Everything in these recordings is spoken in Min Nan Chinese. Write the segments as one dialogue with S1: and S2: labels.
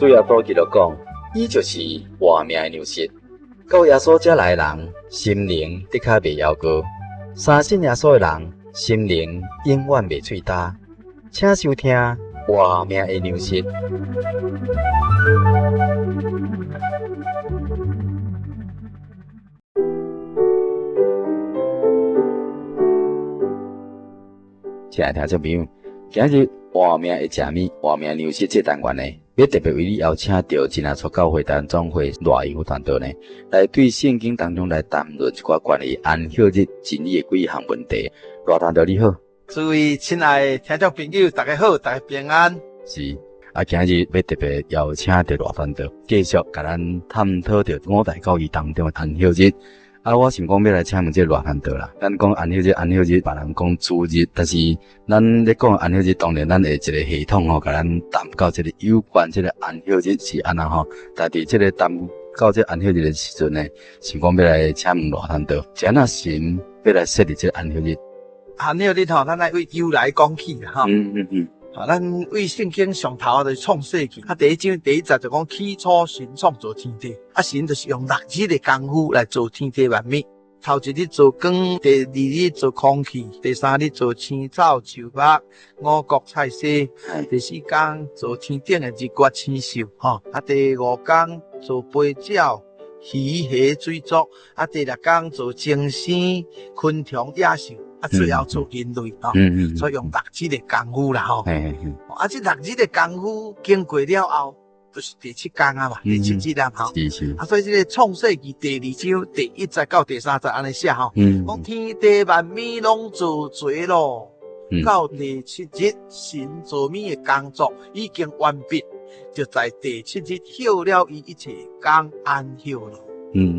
S1: 主耶穌基督講，伊就是活命的糧食。到耶穌遮來的人，心靈的確袂枵餓；相信耶穌的人，心靈永遠袂喙焦。請收聽活命的糧食。親愛聽眾朋友，今日活命的食物，活命糧食這單元呢，欲特別為你邀請著真耶穌教會台灣總會賴義夫傳道呢，來對聖經當中來談論一寡關於安息日真理的幾項問題。賴傳道你好，
S2: 諸位親愛的聽眾朋友，大家好，大家平安。
S1: 是，啊，今日欲特別邀請著賴傳道，繼續共咱探討著五大教義當中的安息日。啊，我想講欲來請問這個賴傳道啦。咱講安息日，安息日，別人講主日，但是咱咧講安息日，當然咱會一個系統吼，共咱談到這個有關這個安息日是按怎吼。但佇這個談到這個安息日的時陣呢，想講欲來請問賴傳道，是按怎神欲來設立這個安息日？
S2: 安息日吼，咱愛對由來講起啦，吼。啊，咱對聖經上頭就是創世記，啊，第一章第一節就講起初神創造天地，啊，神就是用六日的工夫來造天地萬物。頭一日造光，第二日造空氣，第三日造青草樹木、五穀菜蔬，第四工造天頂的日月星宿，吼，啊，第五工造飛鳥、魚蝦水族，啊，第六工造精星、昆蟲野獸。啊，最後造人類吼，所以用六日的工夫啦吼。啊，這六日的工夫經過了後，就是第七工啊嘛，第七日啊吼。啊，所以這個創世記第二章第一節到第三節按呢寫吼，講天地萬物攏做齊咯，到第七日神造物的工作已經完畢，就在第七日歇了伊一切工安歇咯。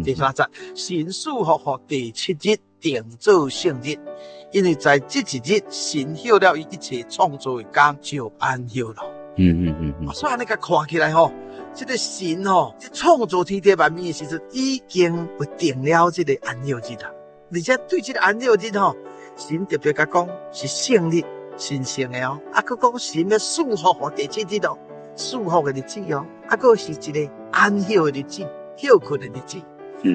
S2: 第三節神賜福予第七日。定做聖日，因為在這一日，神歇了伊一切創造的工就安歇咯。所以按呢共看起來吼，這個神吼，這創造天地萬物的時陣，已經有定了這個安息日啦。而且對這個安息日吼，神特別共講是聖日，神聖的哦。啊，閣講神欲賜福予第七日哦，賜福的日子哦，啊，閣是一個安歇的日子，歇睏的日子。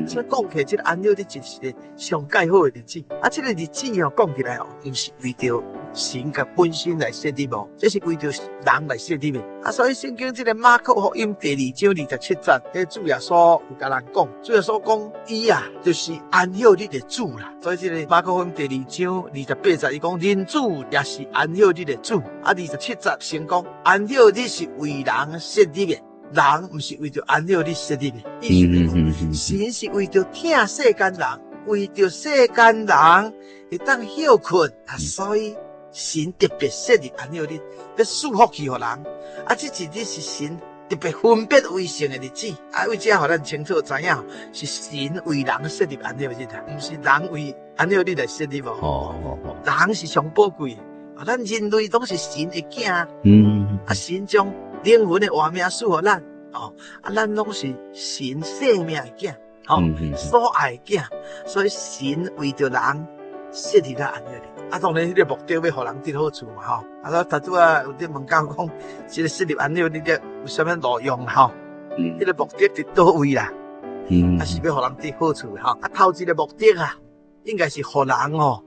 S2: 所以講起來，這個安息日就是一個上蓋好的日子。啊，這個日子哦，講起來哦，毋是為著神佮本身來設立哦，這是為著人來設立的。啊，所以聖經這個馬可福音第二章27節，彼主耶穌有共人講，主耶穌講，伊啊，就是安息日的主啦。所以這個馬可福音第二章28節，伊講人子也是安息日的主。啊，27節先講安息日是為人設立的。人毋是為著安息日設立的，意思就是講，神是為著疼世間人，為著世間人會當歇睏，啊，所以神特別設立安息日，欲賜福氣予人。啊，這一日是神特別分別為聖的日子，啊，為這予咱清楚知影，是神為人設立安息日啊，毋是人為安息日來設立哦。人是上寶貴的，啊，咱人類攏是神的囝，啊，神將靈魂的活命賜予咱，哦，啊，咱攏是神生命的囝，哦，所愛的囝，所以神為著人設立了安息日，啊，當然彼個目的欲予人得好處嘛，吼，啊，我頭拄仔有咧問到講，這個設立安息日有啥物路用吼？彼個目的佇佗位啦？啊，是欲予人得好處的吼，啊，頭一個目的啊，應該是予人哦，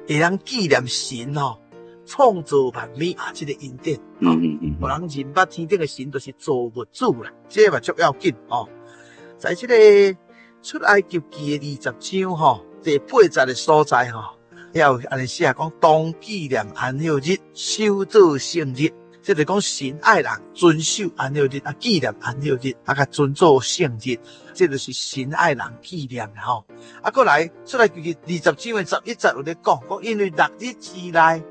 S2: 會當紀念神哦。創造萬物啊，這個恩典，予人認捌天頂的神就是造物主啦，這個嘛足要緊哦。在這個出埃及記的20章吼，第八節的所在吼，遐有按呢寫講，當紀念安息日，守做聖日。這就講神愛人遵守安息日，啊，紀念安息日，啊，共尊做聖日，這就是神愛人紀念的吼。啊，閣來出埃及記20章的11節有咧講，講因為六日之內，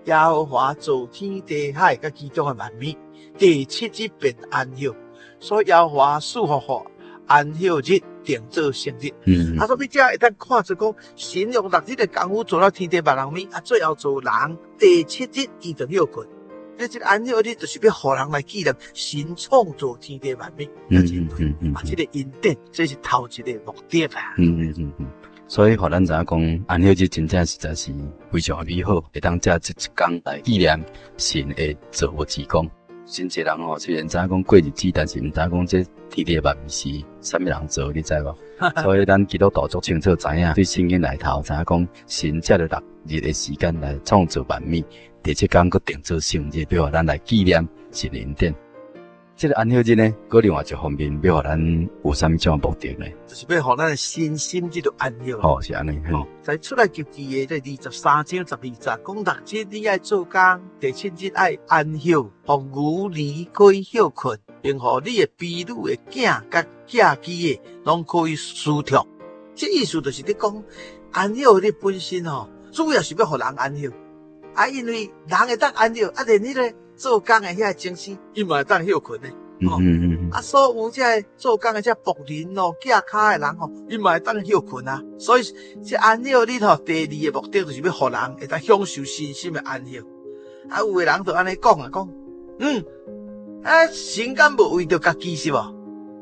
S2: 耶和華造天地海佮其中的萬物，第七日便安歇，所以耶和華賜福予安息日，定做聖日。啊，所以這會當看出講，神用六日的工夫造了天地萬物，啊，最後造人，第七日伊就歇睏。你這個安息日就是欲予人來紀念神創造天地萬物，啊，這個恩典，這是頭一個目的啊。
S1: 所以，予咱知影講，安息日真正實在是非常的美好，會當藉這一工來紀念神的造物之功。真濟人吼，雖然知影講過日子，但是毋知影講這天地萬物是啥物人做，你知無？所以咱基督徒足清楚知影，對聖經內頭知影講，神藉著六日的時間來創造萬物，第七工閣定做聖日，欲予咱來紀念神的恩典。這個安息日呢，閣另外一方面，欲予咱有啥物種的目的呢？
S2: 就是欲予咱的身心這個安息。
S1: 吼，是按呢。
S2: 在出埃及記的這23章12節，講六日你愛做工，第七日愛安息，予牛驢可以歇睏，並予你的婢女的囝佮寄居的，攏可以舒暢。這意思就是咧講，安息日本身吼，主要是欲予人安息。啊，因為人會當安息，啊，連彼個做工的遐個精神，伊嘛會當歇睏的。啊，所有這個做工的這僕人咯、寄跤的人吼，伊嘛會當歇睏啊。所以這安息日吼，第二個目的就是欲予人會當享受身心的安息。啊，有的人就按呢講啊，講，啊，神敢無為著家己是無？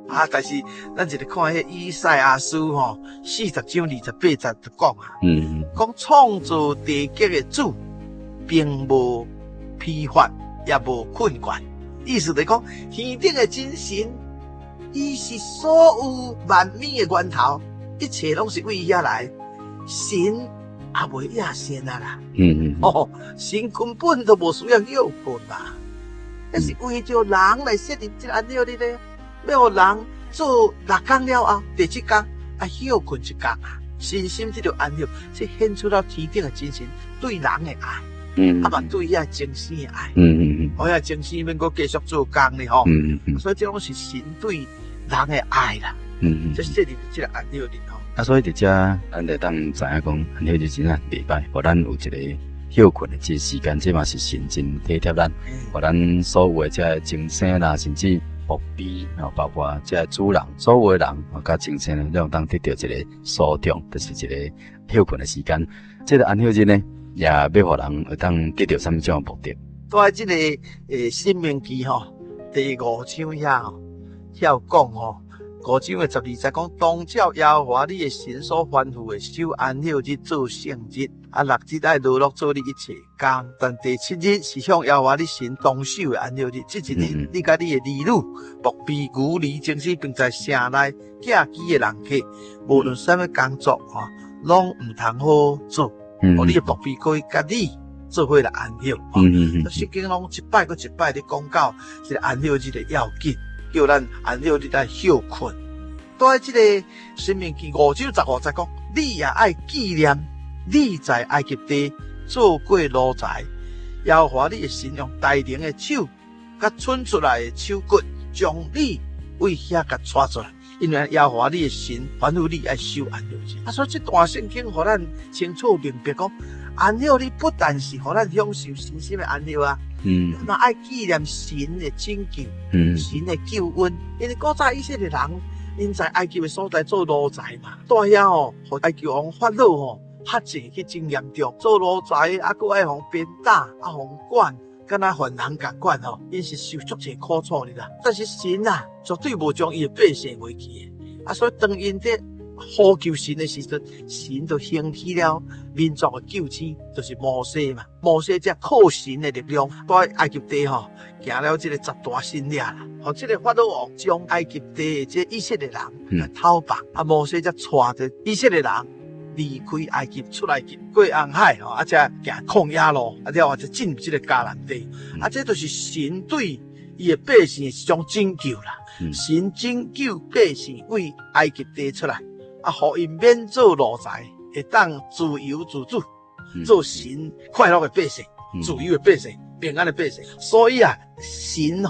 S2: 啊，但是咱一直看彼個以賽亞書吼，40章28節就講啊，講創造地極的主，並無疲乏，也無困倦。意思就是講，天頂的真神，伊是所有萬物的源頭，一切攏是為遐來。神也袂厭絃啊啦。哦，神根本都無需要歇睏啦，那是為著人來設立這個安息日咧，欲予人做六工了後，第七工愛歇睏一工啊，身心這個安息，這顯出了天頂的真神對人的愛。啊嘛對遐精神的愛。予遐精神免閣繼續做工咧吼。所以這攏是神對人的愛啦。這設立這個安息日吼。
S1: 啊，所以佇遮，咱就當知影講，安息日真正袂歹，予咱有一個歇睏的這個時間，這嘛是神真體貼咱，予咱所有的這個眾生啦，甚至僕婢，吼，包括這個主人，所有的人，佮眾生，攏當得著一個舒暢，就是一個歇睏的時間。這個安息日呢，也欲予人會當得著啥物種的目的？
S2: 在這個申命記吼，第五章遐吼，遐有講吼，五章的12節講，當照耶和華你的神所吩咐的，守安息日做聖日，啊，六日愛勞碌做你一切工，但第七日是向耶和華你神當守的安息日。這一日，你佮你的兒女、僕婢、牛驢、精牲，並在城內寄居的人客，無論啥物工作吼，攏毋通好做。哦，你的僕婢可以佮你做伙來安息。聖經攏一擺閣一擺咧講到這個安息日的要緊，叫咱安息日來歇睏。在這個申命記五章十五節講，你也愛紀念你在埃及地做過奴才，耶和華你的神用大能的手，佮伸出來的手骨，將你為遐共帶出來。因為耶和華你的神吩咐你愛守安息日。啊，所以這段聖經予咱清楚明白講，安息日不但是予咱享受身心的安息啊，嘛愛紀念神的拯救，神的救恩。因為古早以色列人，𪜶在埃及的所在做奴才嘛，蹛遐吼，予埃及王法老吼，轄制去真嚴重，做奴才啊，閣愛予鞭打，啊，予管。敢若犯人仝款吼，𪜶是受足濟苦楚的啦。但是神啊，絕對無將伊的百姓遺棄的。啊，所以當𪜶佇呼求神的時陣，神就興起了民族的救星，就是摩西嘛。摩西才靠神的力量，佇埃及地吼，行了這個十大神蹟啦。予這個法老王將埃及地的這以色列人討放，啊，摩西才帶著以色列人離開埃及出來，過紅海吼，啊，才行曠野路，啊，了後才進入這個迦南地。啊，這就是神對伊的百姓的一種拯救啦。神拯救百姓為埃及地出來，啊，予𪜶免做奴才，會當自由自主，做神快樂的百姓，自由的百姓，平安的百姓。所以啊，神予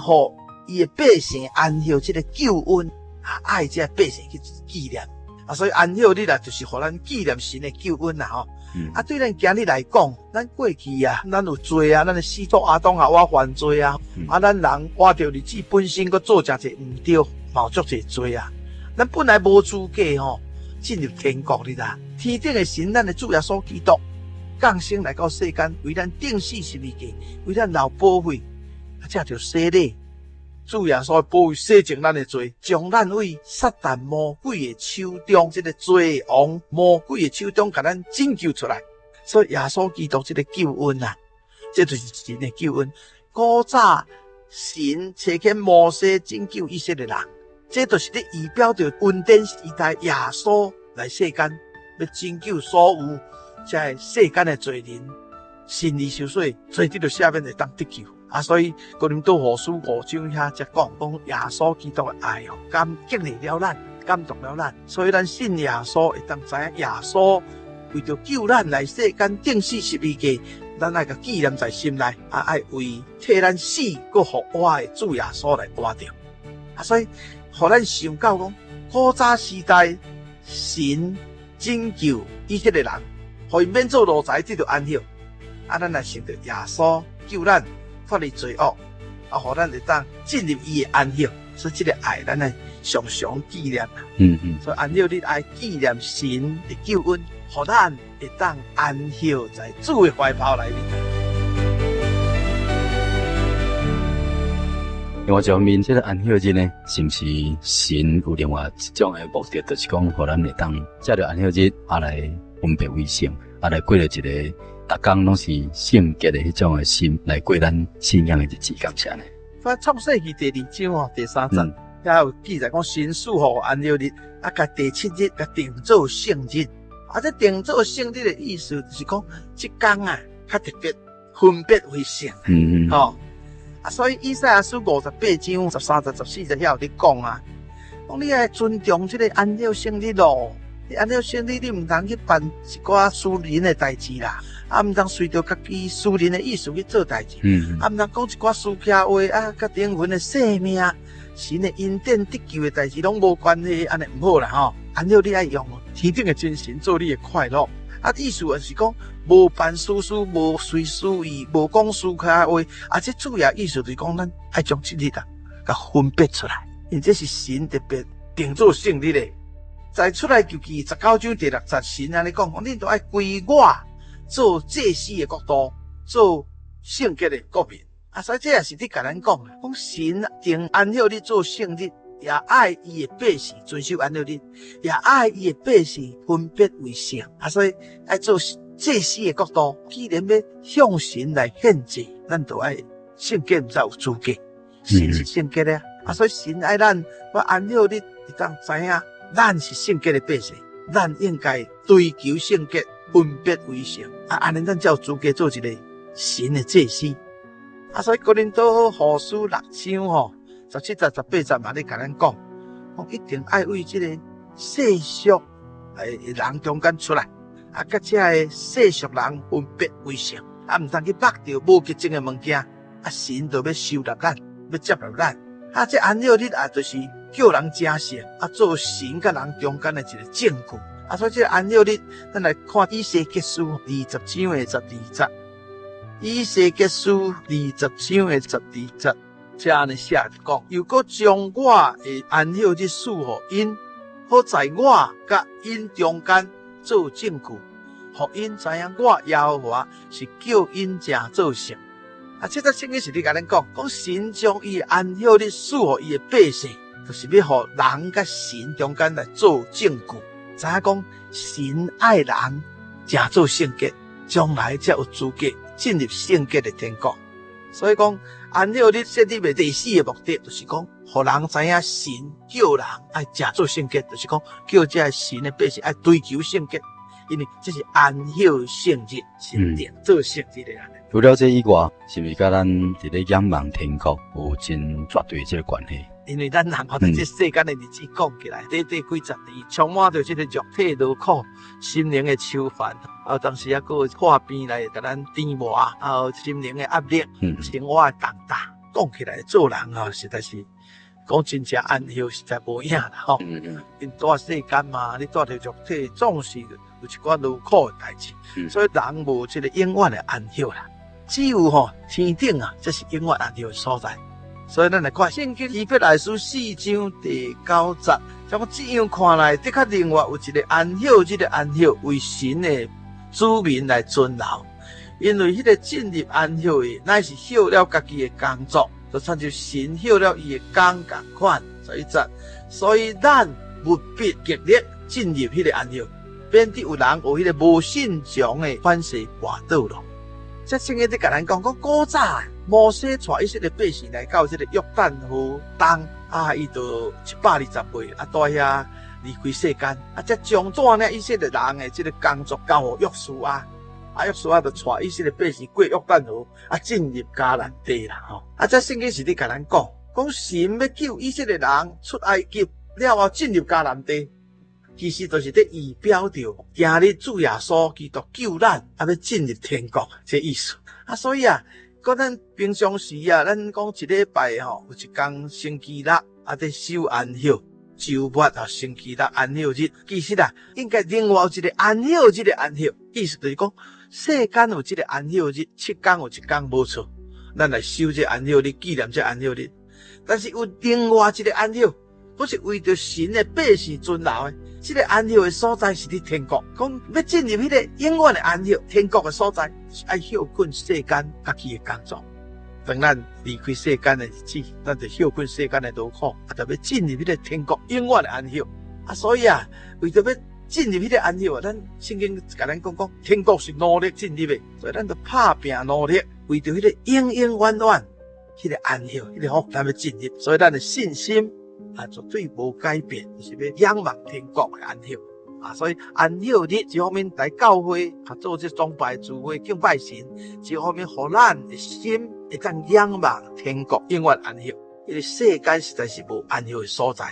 S2: 伊的百姓安息這個救恩，啊，愛這百姓去紀念。啊，所以安息日啊，就是予咱紀念神的救恩啦吼。啊，對咱今日來講，咱過去啊，咱有罪啊，咱的始祖亞當夏娃犯罪啊，啊，咱人活著日子本身閣做誠濟毋對，嘛有足濟罪啊。咱本來無資格吼進入天國，你知？天頂的神，咱的主耶穌基督降生來到世間，為咱釘死十字架，為咱流寶血，啊，藉著洗禮。主耶穌的寶血洗淨咱的罪，將咱為撒旦魔鬼的手中，這個罪王魔鬼的手中，共咱拯救出來。所以耶穌基督這個救恩啊，這就是神的救恩。古早神差遣摩西拯救以色列人，這就是咧預表著恩典時代耶穌來世間，欲拯救所有這个世間的罪人，信伊受洗，罪得著赦免會當得救。啊，所以哥林多後書五章遐才講，講耶穌基督的愛哦，感激勵了咱，感動了咱，所以咱信耶穌會當知影耶穌為著救咱來世間釘死十字架。咱愛共紀念在心內，啊，愛為替咱死閣復活的主耶穌來活著。啊，所以，予咱想到講，古早時代神拯救以色列人，予𪜶免做奴才，得著安息。啊，咱來想著耶穌救咱脫離罪惡，啊，予咱會當進入伊的安息。所以，這个愛咱愛常常紀念。所以安息日愛紀念神的救恩，予咱會當安息在主的懷抱內面。
S1: 另外一方面，這个安息日呢，是毋是神有另外一種的目的，就是講，予咱會當藉著安息日啊來分別為聖，啊來過著一个逐工攏是聖潔的彼種的心來過咱信仰的日子，敢是按呢？
S2: 反創世記第二章吼，第三節，遐有記載講神賜予安息日，啊，共第七日共定做聖日。啊，這定做聖日的意思就是講，這工啊較特別，分別為聖。吼，啊，所以以賽亞書58章13節、14節遐有咧講啊，講你愛尊重這个安息聖日咯。你安息聖日，你毋通去辦一寡私人的代誌啦，啊，毋通隨著家己私人的意思去做代誌。啊，毋通講一寡私客話啊，佮靈魂的性命、神的恩典得救的代誌攏無關係，按呢毋好啦吼。安息你愛用天頂的精神做你的快樂。啊，意思就是講，無辦私事，無隨私意，無講私客話。啊，這主要意思就是講，咱愛將這日啊，共分別出來，因為這是神特別定做聖日的。在出埃及記19章第6節，神按呢講，講恁著愛歸我做祭司的國度，做聖潔的國民。啊，所以這也是咧共咱講，講神定安息日做聖日，也愛伊的百姓遵守安息日，也愛伊的百姓分別為聖。啊，所以愛做祭司的國度，既然欲向神來獻祭，咱著愛聖潔，才有資格。神是聖潔的啊，所以神愛咱，我安息日會當知影。咱是聖潔的百姓，咱應該追求聖潔，分別為聖。啊，按呢咱才有資格做一個神的祭司。啊，所以哥林多後書六章吼，17節、18節嘛咧共咱講，講一定愛為這個世俗的人中間出來，啊，佮這个世俗人分別為聖，啊，毋通去縛著無潔淨的物件。啊，神就欲收納咱，欲接納咱。啊，這安息日啊，就是叫人成聖，啊，做神佮人中間的一個證據。啊，所以這個安息日，咱來看以西結書20章的12節。以西結書20章的12節，這按呢寫著講，又閣將我的安息日賜予𪜶，好在我佮𪜶中間做證據，予𪜶知影我耶和華是叫𪜶成做聖。啊，這節聖經是咧共咱講，講神將伊的安息日賜予伊的百姓，就是欲予人佮神中間來做證據，知影講神愛人，成做聖潔，將來才有資格進入聖潔的天國。所以講，安息日設立的第四个目的，就是講，予人知影神叫人愛成做聖潔，就是講叫這个神的百姓愛追求聖潔，因為這是安息聖日，是定做聖日的。
S1: 除了這以外，是毋是佮咱佇咧仰望天國有真絕對這个關係？
S2: 因為咱人吼，佇這世間的日子講起來，短短幾十年，充滿著這个肉體勞苦、心靈的愁煩，啊，有當時猶閣有破病來共咱折磨，啊，有心靈的壓力、生活的重擔，講起來做人吼，實在是講真正安息，實在無影啦吼。𪜶蹛世間嘛，你蹛著肉體，總是有一寡勞苦的代誌，所以人無這个永遠的安息啦。只有吼天頂啊，才是永遠安息的所在。所以咱來看聖經希伯來書四章第九節，像講這樣看來，的確另外有一个安息日的安息，為神的子民來存留。因為彼个進入安息的，乃是歇了家己的工作，就親像神歇了伊的工仝款。11節，所以咱務必極力進入彼个安息，免得有人學彼个無信從的款勢跋倒咯。這聖經咧共咱講，講古早摩西帶以色列百姓來到這个約旦河東，啊，伊就120歲，啊，蹛遐離開世間，啊，才將帶領以色列人的這个工作交予約書亞，啊，約書亞就帶以色列百姓過約旦河，啊，進入迦南地啦，吼。啊，這聖經是咧共咱講，講神欲救以色列人出埃及了後進入迦南地，其實就是咧預表著今日主耶穌基督救咱，啊，欲進入天國這意思。啊，所以啊，閣咱平常時啊，咱講一禮拜吼有一工星期六啊，佇守安息，週末啊，星期六安息日，其實啊，應該另外有一個安息日的安息，意思就是講世間有這个安息日，7工有一工無錯，咱來守這安息日，紀念這安息日。但是有另外一个安息，閣是為著神的百姓存留的。這个安息的所在是佇天國，講欲進入彼个永遠的安息，天國的所在，是愛歇睏世間家己的工作。當咱離開世間的日子，咱就歇睏世間的勞苦，啊，就欲進入彼个天國永遠的安息。啊，所以啊，為著欲進入彼个安息啊，咱聖經共咱講講，天國是努力進入的，所以咱就拍拚努力，為著彼个永永遠遠彼个安息，彼个福，咱欲進入，所以咱的信心啊，絕對無改變，就是欲仰望天國的安息啊！所以安息日一方面來教會啊，做這崇拜聚會敬拜神；一方面，予咱的心會當仰望天國永遠安息。因為世間實在是無安息的所在，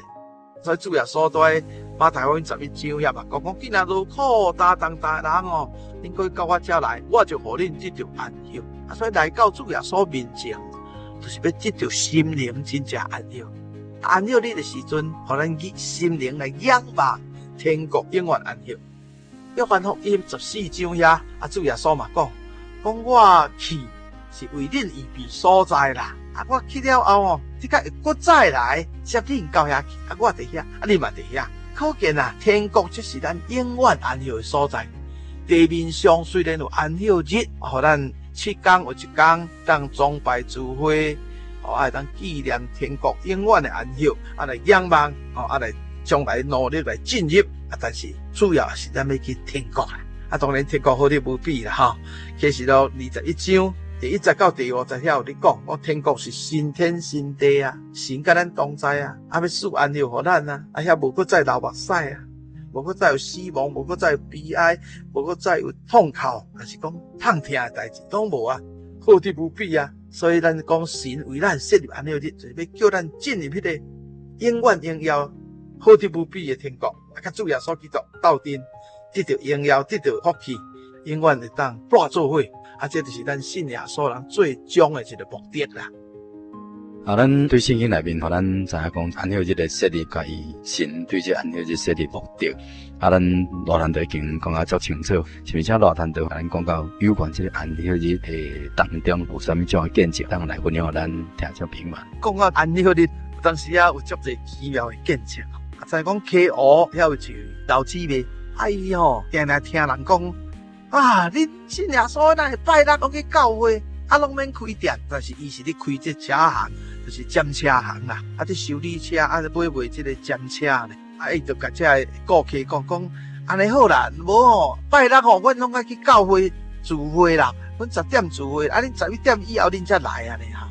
S2: 所以主耶穌佇馬太福音11章遐嘛，講講囝若勞苦擔重擔的人哦，恁過到我遮來，我就予恁得著安息。啊，所以來到主耶穌面前，就是欲得著心靈真正安息。安息日的時陣，予咱以心靈來仰望天國永遠安息。約翰福音14章遐，啊主耶穌嘛講，講我去是為恁預備所在啦。啊，我去了後哦，這個會閣再來接恁到遐去。啊，我佇遐，啊，恁嘛佇遐。可見啊，天國就是咱永遠安息的所在。地面上雖然有安息日，予咱7工有一工當崇拜聚會。哦，會當紀念天國永遠的安息，啊來仰望，哦，啊來將來努力來進入，啊，但是主要是咱欲去天國啦。啊，當然天國好得無比啦，吼。啟示錄21章第1節到第5節遐有咧講，講天國是新天新地啊，神佮咱同在啊，啊欲賜安息予咱啊，啊遐無閣再流目屎啊，無閣再有死亡，無閣再有悲哀，無閣再有痛哭，抑是講痛疼的代誌，攏無啊，好得無比啊！所以咱講神為咱設立安息日，就是欲叫咱進入彼個永遠榮耀、好得無比的天國，啊，佮主耶穌基督鬥陣，得著榮耀，得著福氣，永遠會當蹛做伙。啊，這就是咱信耶穌人最終的一个目的啦。
S1: 啊，咱對聖經內面，予咱知影講安息日的設立，佮伊神對這安息日設立目的。啊，咱賴傳道已經講甲足清楚，是毋是？請賴傳道共咱講到有關這个安息日的當中有啥物種的見證，當來分享予咱聽眾朋友。
S2: 講到安息日，有當時啊有足濟奇妙的見證。啊，就講溪湖遐有一位老姊妹，啊伊吼定定聽人講，啊，恁信耶穌哪會拜六攏去教會，啊攏免開店，但是伊是咧開這車行，就是針車行啦，啊，咧修理車，啊，買賣這个針車呢。啊，伊就共這个顧客講講，按呢好啦，無吼拜六吼，阮攏愛去教會聚會啦，阮10點聚會，啊，恁11點以後恁才來按呢哈。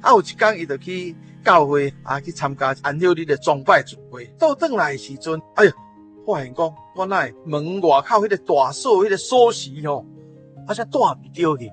S2: 啊，有一工伊就去教會啊，去參加安息日的崇拜聚會，倒轉來的時陣，哎喲，發現講原來門外口彼个大鎖彼个鎖匙吼，啊，才帶毋著去，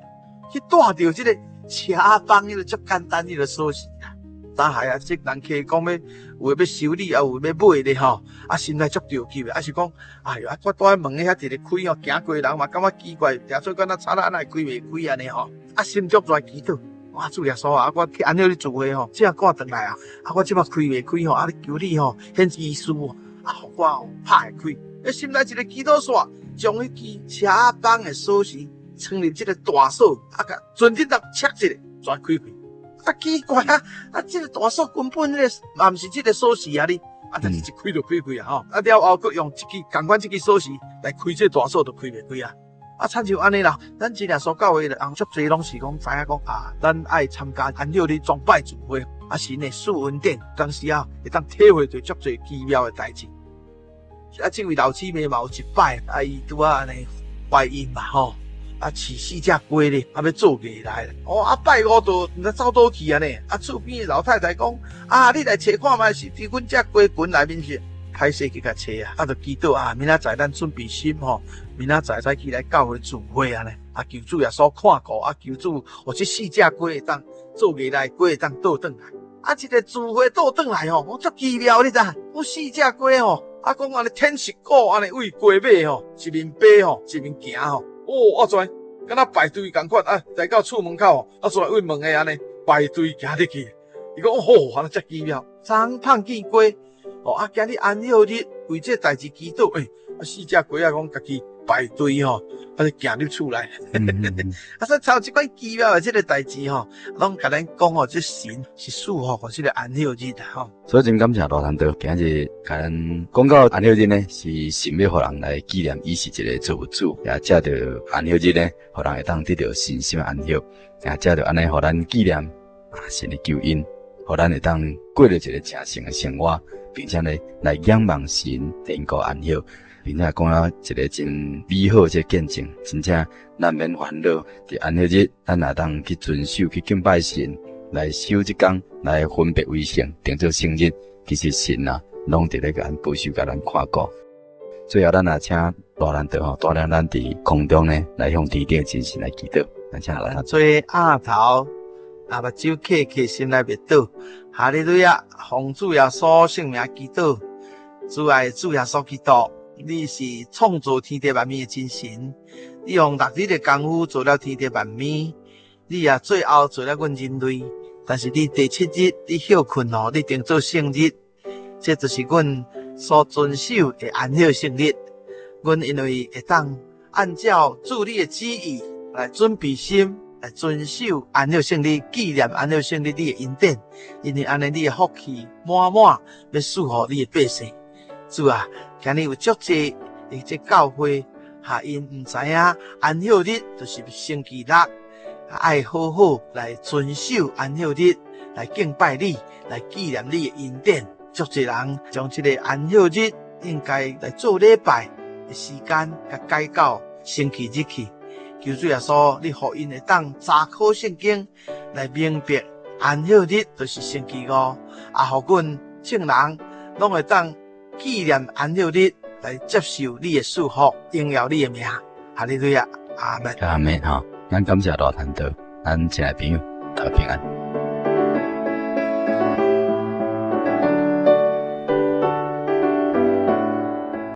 S2: 去帶著這个車幫彼个足簡單彼个鎖匙啊。但係啊，這人客講欲有的欲修理，啊有的欲買咧吼，啊心內足著急的，啊是講，哎喲，啊我蹛佇門遐直直開吼，行過人嘛感覺奇怪，定做敢若賊仔按呢會開袂開按呢吼，啊心足來祈禱，哇主耶穌啊，我去安息日聚會吼，這趕轉來啊，啊我這擺開袂開吼，啊你求你吼顯醫師，啊予我吼拍會開，欸心內一个祈禱煞，將彼支車幫的鎖匙藏入這个大鎖，啊共船頂頭切一下，全開開。啊奇怪啊！啊，這个大鎖根本彼个嘛毋是這个鎖匙啊！你啊，但是一開就開開啊！吼，啊了後，閣用一支仝款這支鎖匙來開這个大鎖，就開袂開啊！啊，親像按呢啦，咱真耶穌教會的人足濟攏是講知影講啊，咱愛參加安息日崇拜聚會，啊神會賜恩典，當時啊會當體會著足濟奇妙的代誌。啊，這位老姊妹嘛有一擺，啊伊拄仔按呢懷孕嘛吼，啊，飼四隻雞咧，啊，欲做月來。哦，啊，拜五就毋知走佗去啊呢。啊，厝邊的老太太講，啊，你來揣看覓是佇阮這雞群內面去。歹勢去共揣啊，啊，就祈禱啊，明仔載咱準備心吼，明仔載早起來教會聚會按呢。啊，求主耶穌看顧，啊，求主，予這四隻雞會當做月來，雞會當倒轉來。啊，這個聚會倒轉來吼，我足奇妙，你知？我四隻雞吼，啊，講按呢天時鼓按呢對雞尾吼，一面飛吼，一面行吼。哦，啊，怎敢若排隊仝款啊？來到厝門口，啊，出來對門的按呢排隊行入去。伊講哦，按呢遮奇妙，昨昏夢見雞，哦，啊，今日安息日為這代誌祈禱，欸，啊，四隻雞仔講家己排隊吼，啊，就行入厝內。啊，所以操這款奇妙的這个代誌吼，攏共咱講哦，這神是賜福予這个安息日的吼。
S1: 所以真感謝賴傳道，今日共咱講到安息日呢，是神欲予人來紀念，伊是一个造物主，也藉著安息日呢，予人會當得著身心安息，也藉著按呢，予咱紀念啊神的救恩，予咱會當過著一个成聖的生活，並且呢來仰望神天國安息。並且講了一个真美好這个見證，真正咱免煩惱。佇安息日，咱會當去遵守去敬拜神，來守這工，來分別為聖，定做聖日。其實神啊，攏佇咧共咱保守，共咱看顧。最後，咱也請賴傳道吼，帶領咱佇空中呢，來向天頂真神來祈禱。咱請來。
S2: 做額頭，啊，目睭瞌瞌，心內默禱。哈利路亞，奉主耶穌聖名祈禱，主愛主耶穌基督。你是創造天地萬物的真神，你用六日的功夫造了天地萬物，你也最後造了阮人類。但是你第七日你歇睏哦，你定做聖日，這就是阮所遵守的安息聖日。阮因為會當按照主你的旨意來準備心，來遵守安息聖日，紀念安息聖日你的恩典，因為按呢你的福氣滿滿欲賜予你的百姓。主啊，今日有足濟的這教會，哈，𪜶毋知影安息日就是星期六，愛好好來遵守安息日，來敬拜你，來紀念你的恩典。足濟人將這个安息日應該來做禮拜的時間，共改到星期日去。求主耶穌，你予𪜶會當查考聖經，來明白安息日就是星期五，啊，予阮眾人攏會當紀念安息日，來接受你的祝福，榮耀你的名。哈利路亞，阿門。
S1: 阿門。吼，咱感謝賴傳道，咱親愛朋友，大家平安。